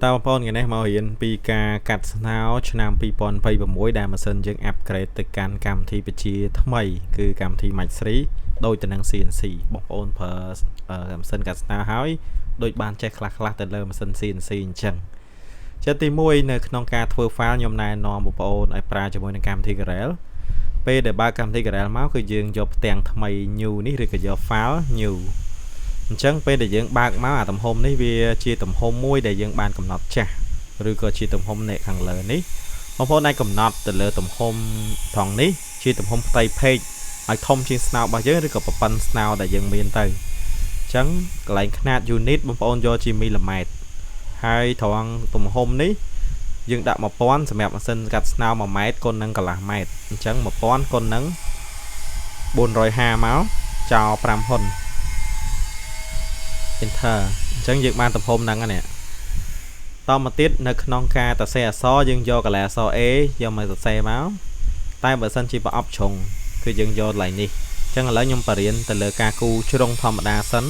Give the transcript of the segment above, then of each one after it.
តើបងប្អូនថ្ងៃនេះមករៀនពីការកាត់ស្នោឆ្នាំ2026ដែលម៉ាស៊ីនយើង upgrade ទៅកាន់កម្មវិធីបញ្ជាថ្មីគឺកម្មវិធី Mach 3ដូចទៅនឹង CNC បងប្អូនប្រើម៉ាស៊ីនកាត់ស្នោហើយដូចបានចេះខ្លះៗទៅលើម៉ាស៊ីន CNC អញ្ចឹងចិត្តទី1នៅក្នុងការធ្វើ file ខ្ញុំណែនាំបងប្អូនឲ្យប្រើជាមួយនឹងកម្មវិធី Corel ពេលដែលបើកកម្មវិធី Corel មកគឺយើងយកផ្ទាំងថ្មី new នេះឬក៏យក file new អញ្ចឹងពេលដែលយើងបើកមកអាទំហំនេះវាជាទំហំមួយដែលយើងបានកំណត់ចាស់ឬក៏ជាទំហំនៅខាងលើនេះបងប្អូនអាចកំណត់ទៅលើទំហំថងនេះជាទំហំផ្ទៃ page ឲ្យធំជាងស្នោរបស់យើងឬក៏ប្រព័ន្ធស្នោដែលយើងមានទៅអញ្ចឹងកន្លែងខ្នាត unit បងប្អូនយកជាមីលីម៉ែត្រហើយត្រង់ទំហំនេះយើងដាក់1000សម្រាប់ម៉ាស៊ីនកាត់ស្នោ1ម៉ែត្រគុណនឹងកន្លះម៉ែត្រអញ្ចឹង1000គុណនឹង450មកចោល5ហ៊ុន enter អញ្ចឹងយើងបានទំហំហ្នឹងនេះតមកទៀតនៅក្នុងការសរសេរអក្សរយើងយកកន្លែងអក្សរ A យកមកសរសេរមកតែបើសិនជាប្រអប់ជ្រុងគឺយើងយកកន្លែងនេះអញ្ចឹងឥឡូវខ្ញុំបរៀនទៅលើការគូជ្រុងធម្មតាសិន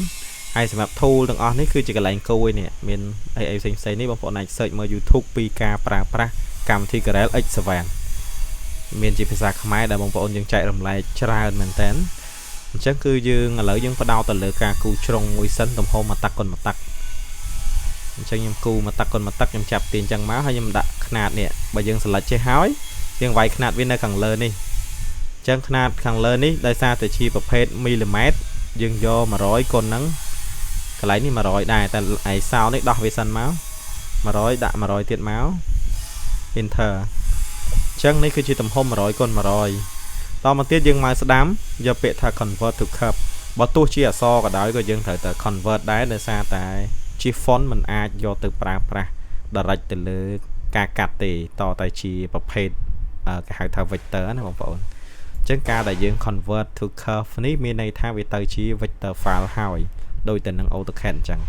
ហើយសម្រាប់ tool ទាំងអស់នេះគឺជាកន្លែងគូឯនេះមានអីអីផ្សេងផ្សេងនេះបងប្អូនអាច search មើល YouTube ពីការប្រើប្រាស់កម្មវិធី Corel X7 មានជាភាសាខ្មែរដែលបងប្អូនយើងចែករំលែកច្រើនមែនតើអញ្ចឹងគឺយើងឥឡូវយើងផ្ដោតទៅលើការគូជ្រុងមួយសិនទំហំមួយតាក់គុណមួយតាក់អញ្ចឹងខ្ញុំគូមួយតាក់គុណមួយតាក់ខ្ញុំចាប់ទាញអញ្ចឹងមកហើយខ្ញុំដាក់ខ្នាតនេះបើយើង select ចេះហើយយើងវាយខ្នាតវានៅខាងលើនេះអញ្ចឹងខ្នាតខាងលើនេះដោយសារតែជាប្រភេទមីលីម៉ែត្រយើងយក100គុណហ្នឹងកន្លែងនេះ100ដែរតែឯសោនេះដោះវាសិនមក100ដាក់100ទៀតមក enter អញ្ចឹងនេះគឺជាទំហំ100គុណ100តមកទៀតយើងមកស្ដាំយកពាក្យថា convert to curve បើទោះជាអក្សរក៏ដោយក៏យើងត្រូវតែ convert ដែរដោយសារតែជា font มันអាចយកទៅប្រើប្រាស់ direct ទៅលើការកាត់ទេតតែជាប្រភេទគេហៅថា vector ណាបងប្អូនអញ្ចឹងការដែលយើង convert to curve នេះមានន័យថាវាទៅជា vector file ហើយដូចទៅនឹង AutoCAD អញ្ចឹង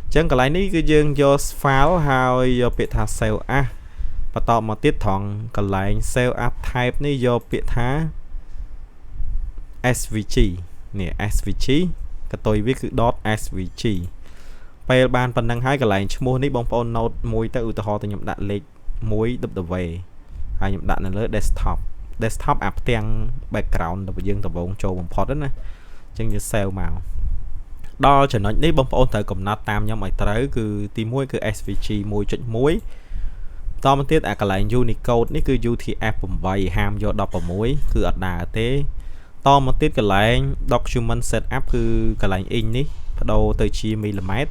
អញ្ចឹងកន្លែងនេះគឺយើងយក file ហើយយកពាក្យថា save as បន្តមកទៀតត្រង់កន្លែង save as type នេះយកពាក្យថា SVG នេះ SVG កតុយវាគឺ .svg ពេលបានប៉ុណ្ណឹងហើយកន្លែងឈ្មោះនេះបងប្អូន note មួយទៅឧទាហរណ៍ទៅខ្ញុំដាក់លេខ1 W ហើយខ្ញុំដាក់នៅលើ desktop desktop អាផ្ទាំង background របស់យើងដំបូងចូលបំផុតណាអញ្ចឹងយើង save មកដល់ចំណុចនេះបងប្អូនត្រូវកំណត់តាមខ្ញុំឲ្យត្រូវគឺទី1គឺ SVG 1.1តមកទៀតអាកន្លែង Unicode នេះគឺ UTF 8ហាមយក16គឺអត់ដើរទេតមកទៀតកន្លែង document setup គឺកន្លែង inch នេះបដូរទៅជាមីលីម៉ែត្រ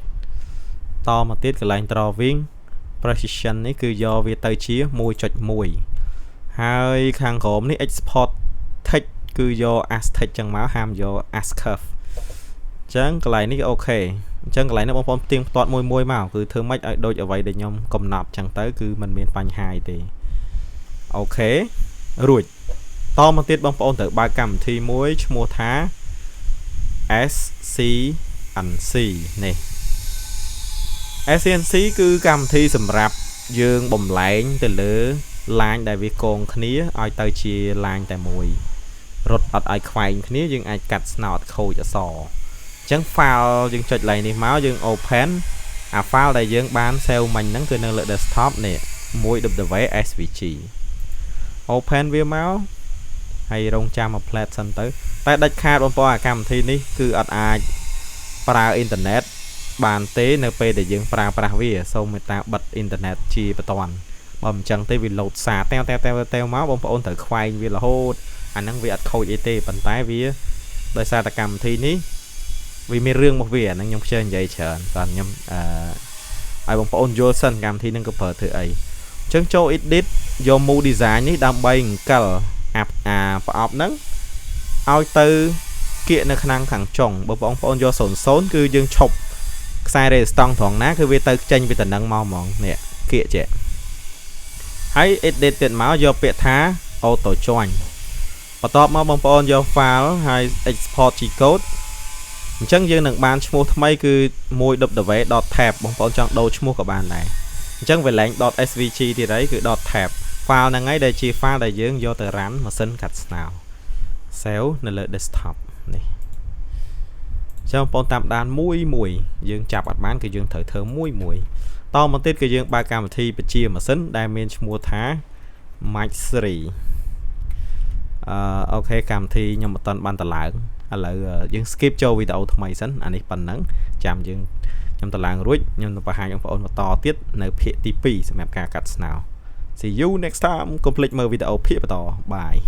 តមកទៀតកន្លែង drawing precision នេះគឺយកវាទៅជា1.1ហើយខាងក្រោមនេះ export text គឺយក as text ចឹងមកហាមយក as curve អញ្ចឹងកន្លែងនេះ OK អញ្ចឹងកន្លែងនេះបងប្អូនផ្ទៀងផ្ទាត់មួយមួយមកគឺធ្វើម៉េចឲ្យដូចអ្វីដែលខ្ញុំកំណត់ចឹងទៅគឺมันមានបញ្ហាអីទេ OK រួចតមកទៀតបងប្អូនត្រូវបើកកម្មវិធីមួយឈ្មោះថា SCNC នេះ SCNC គឺកម្មវិធីសម្រាប់យើងបំលែងទៅលើ line ដែលវាកងគ្នាឲ្យទៅជា line តែមួយរត់អត់ឲ្យខ្វែងគ្នាយើងអាចកាត់ស្នោតខូចអក្សរអញ្ចឹង file យើងចុច line នេះមកយើង open អា file ដែលយើងបាន save មិញហ្នឹងគឺនៅលើ desktop នេះ 1w svg open វាមកហើយរងចាំមួយ plate សិនទៅតែដាច់ខាតបងប្អូនអាកម្មវិធីនេះគឺអត់អាចប្រើអ៊ីនធឺណិតបានទេនៅពេលដែលយើងប្រើប្រាស់វាសូមមេត្តាបិទអ៊ីនធឺណិតជាបន្ទាន់បើមិនចឹងទេវាលោតសារតែវតែវតែវតែវមកបងប្អូនត្រូវខ្វែងវារហូតអាហ្នឹងវាអត់ខូចអីទេប៉ុន្តែវាដោយសារតែកម្មវិធីនេះវាមានរឿងរបស់វាអាហ្នឹងខ្ញុំខ្ជិលនិយាយច្រើនបាទខ្ញុំអឺឲ្យបងប្អូនយល់សិនកម្មវិធីហ្នឹងក៏ប្រើធ្វើអីអញ្ចឹងចូល edit យក move design នេះដើម្បីអង្កិលអាអាប្រអប់ហ្នឹងឲ្យទៅគៀកនៅក្នុងខាងចុងបើបងប្អូនយក00គឺយើងឈប់ខ្សែ resistance ត្រង់ណាគឺវាទៅចេញពីតំណឹងមកហ្មងនេះគៀកចេះហើយ edit ទៀតមកយកពាក្យថា auto join បន្ទាប់មកបងប្អូនយក file ហើយ export G code អញ្ចឹងយើងនឹងបានឈ្មោះថ្មីគឺ 1w.tab បងប្អូនចង់ដូរឈ្មោះក៏បានដែរអញ្ចឹងវាលែង .svg ទៀតហើយគឺ .tab file ហ្នឹងហើយដែលជា file ដែលយើងយកទៅ run ម៉ាស៊ីនកាត់ស្នោ save នៅលើ desktop នេះចឹងបងប្អូនតាមដានមួយមួយយើងចាប់អត់បានគឺយើងត្រូវធ្វើមួយមួយ តមកទៀតគឺយើងបើកកម្មវិធីបញ្ជាម៉ាស៊ីនដែលមានឈ្មោះថា Mach 3 OK កម្មវិធីខ្ញុំមិនទាន់បានតម្លើងឥឡូវយើង skip ចូលវីដេអូថ្មីសិនអានេះប៉ុណ្ណឹងចាំយើងខ្ញុំតម្លើងរួចខ្ញុំនឹងបង្ហាញបងប្អូនបន្តទៀតនៅភាគទី2សម្រាប់ការកាត់ស្នោ See you next time. កុំភ្លេចមើលវីដេអូភាគបន្ត bye.